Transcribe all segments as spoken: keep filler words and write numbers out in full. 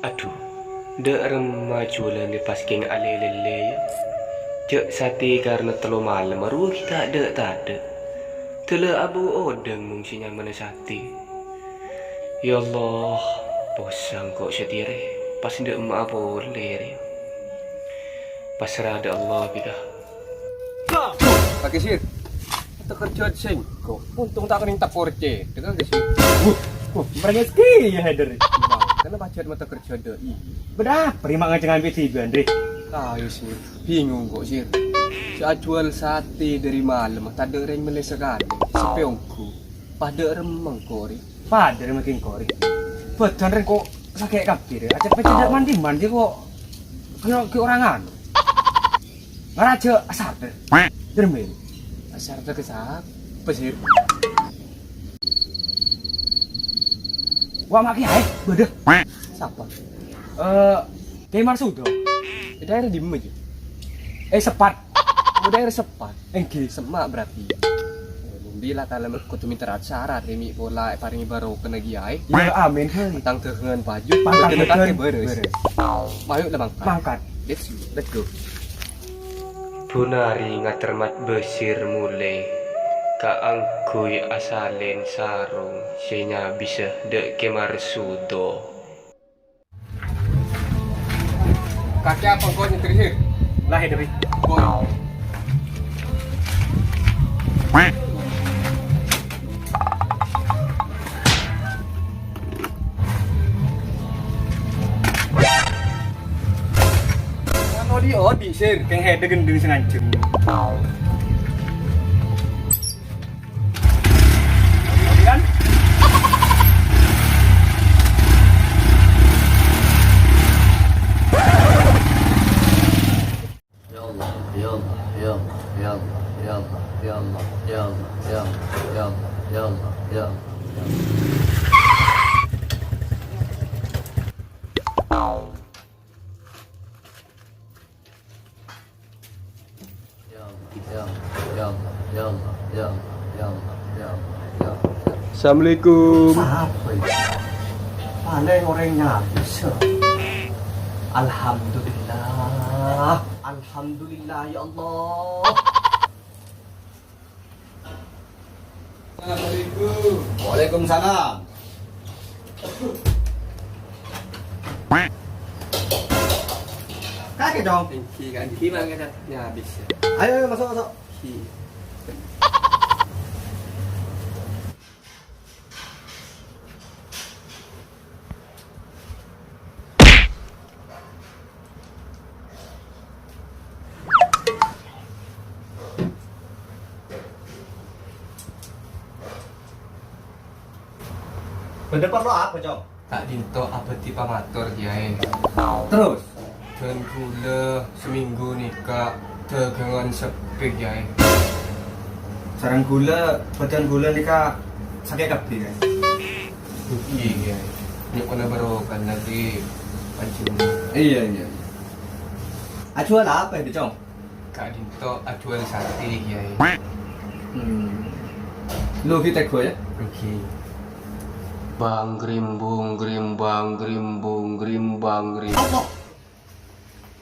Adhu, dâ' remma juwâlân pas kèng alè-lèlè, yâ. Jâ' satè karna tello malem, rowa ghi' ta' dâ'-tadâ'. Dâlâ abu odâng mong sè nyamana satè. Ya Allah, posang ko' satèya rè, pas dâ' emma'a polè rè. Pasra dâ' Allah, Bika. Pak Kesir, mata kerja sengko. Untung ta' kennèng tepor cedek, Pak Kesir. Wuh, wuh, merengos ki ya, Haider. Karena pajat mata kerja dâ' iyâ. Bâdâ apa rè ma' ngèncèng ambi tiba, Andre? Ayo, Sir. Bingung ko', Sir. Sè ajuwâl satè dâri malem, tadâ' rèng mellè sakalè. Sepi ongghu. Padâ remmeng ko' rè. Padâ remmeng ko' rè. Bâdân rèng ko' sakè' kabbhi rè. Ajâ' pècè dâ' man-dimman ghi' ko'. Kèng ghi' orèng anu. Ngaraja asar dâ. Dermen. Asar dâ ke sapa, Sir? Wa ma' kèyaè, bâdâ. Sapa? Eh, Kèyaè Marsudo. È daerah dimma, Ji? Eh, Sepat. Oh, daerah Sepat. Èngghi. Sema' berarti. Bumbi la kalem kodhu mènta syarat, rè mè' pola èparèngè barokah nagi aè. Ya, amin, hai. Tang dâgângan paju, pantang bâdâna kakè dâgân. Bârâs. Bârâs. Mayu la mangkat. Mangkat. Let's go. Let's go. Bunari ngater Mat Basir molè kaangghuy asalèn sarong sè nyabisa dâ' Kè Marsudo. Kakè apa engko' nyetir, Sir? Lah, nyetir. Boy. Kan odi-odi, Sir. Kèng hèdhâ gendeng sè ngancem. Kan? Ya Allah, ya Allah, ya Allah, ya Allah, ya Allah, ya Allah, ya Allah, ya Allah, ya Allah, ya Allah, ya Allah, ya Allah. Assalamualaikum. Sapa iki? Palèng orèng nyabisa. Alhamdulillah. Alhamdulillah, ya Allah. Assalamualaikum. Waalaikumsalam. Kakè, Cong. Èngghi, Kak. Èngghi, Bang, ya, Kak. Ya, habis, ya. Ayo, ayo, masuk, masuk. Èngghi. Bâdâ parlo apa, Cong? Ka'dinto abâdhi pamator, Kèyaè. Terros? Dhân ghulâ samènggu nèka dhâghângan seppè, Kèyaè. Sareng ghulâ, bâdân ghulâ nèka sakè' kabbhi, Kèyaè. Èngghi, Kèyaè. Nyo'ona barokana ghi' panjhennengngan. Iyâ, iyâ. Ajuwâl apa, Cong? Ka'dinto ajuwâl satè, Kèyaè. Hmm. Lu ghi' teggu, yâ? Èngghi. Bang grimbung grimbang grimbung grimbang grim. Allah.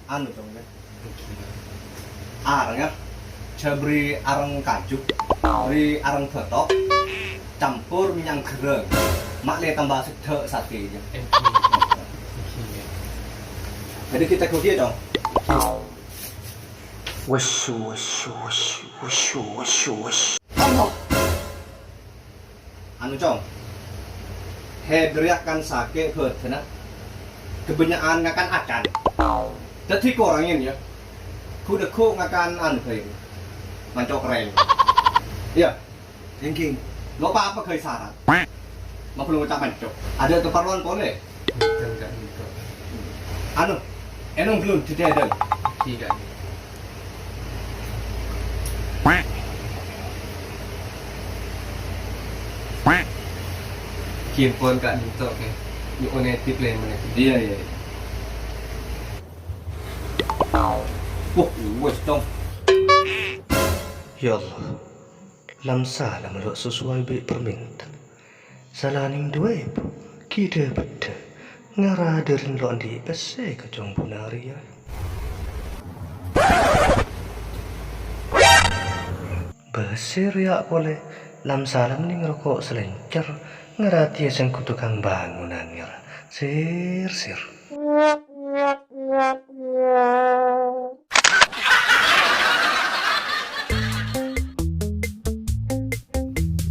Anu, Cong, yâ. Èngghi. Arèng, yâ. Jhâ' bâri' arèng kaju, bâri' arèng bâto, campor mènyang ghârâng. Ma' lè tamba seddhâ' satèna. Èngghi. Èngghi, yâ. Dhâddhi ghi' teggu, yâ, Cong? Wes, wes, wes, wes, wes, wes. Allah. Anu, Cong. Hèdrèya kan sakè' bhâdhânna. Kabânnya'an ngakan acan. Dhâddhi korangè, yâ. Ghu-lagghu ngakan anu bhâi. Manco' kerrèng. Iyâ. Èngghi. Lo' pa-apa ghâi' sarat. Mabâlung ngoca' manco'. Adâ' kaparlowan polè? Bhunten, Ka'dinto. Anu, ènom ghâllu, dhâddhi èdhâng. Èngghi, Ka'dinto. Ghi ampon, Ka'dinto, kè. Nyo'on èdhip lè mènèt. Iyâ, iyâ, iyâ. Wah, wes, Cong. Ya Allah. Lam sala mèlo' sesuai bi' perminta. Salanèng duwâ èbu, ghi' dhâ-bâddhâ. Ngara dâri lo' andi' pèssè ka Cong Buna rèya. Bâsè rèya polè, lam-salam nèng roko' salèncèr, ngara tèya sèngko' tokang bângonan ngara. Sir, sir.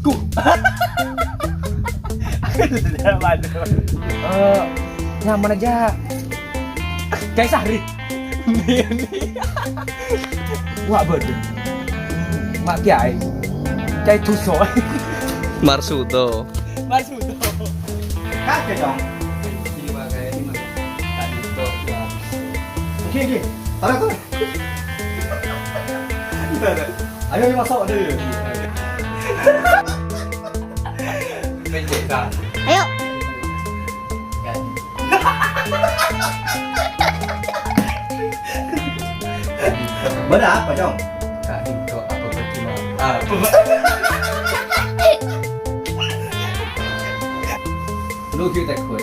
Ku. Eh, nyamana jâ'. Kiai Sahri. Wah, bener. Mak Kiai. Kiai Duso. Marsudo. Marsudo. Kagak, Cong. Ini makanya ini mah. Tadi tuh, ya. Oke, oke. Taruh, taruh. Ayo, ayo, masuk, ayo, ayo. Ayo. Bener apa, Cong? Kak Dito, apa percuma? Ah, apa? Lu gitu, gue.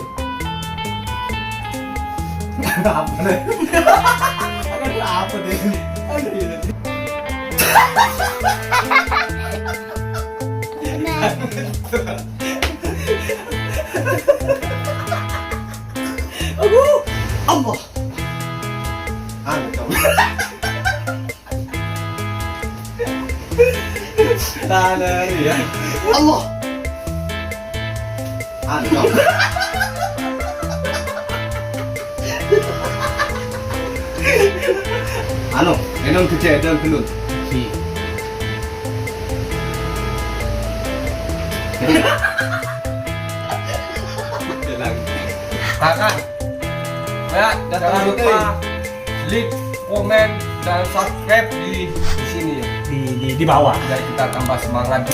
Apa deh? Apa deh? Aduh, Allah. Anu, Cong. Tahan, tahan, ya. Allah. Anu, Cong. Anu, enong gede dan belum. Si. Tahan. Ya, dan jangan lupa like, komen, dan subscribe di, di sini. Di, di, di bawah. Biar kita tambah semangat.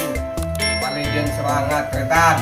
Paling semangat, Tretan.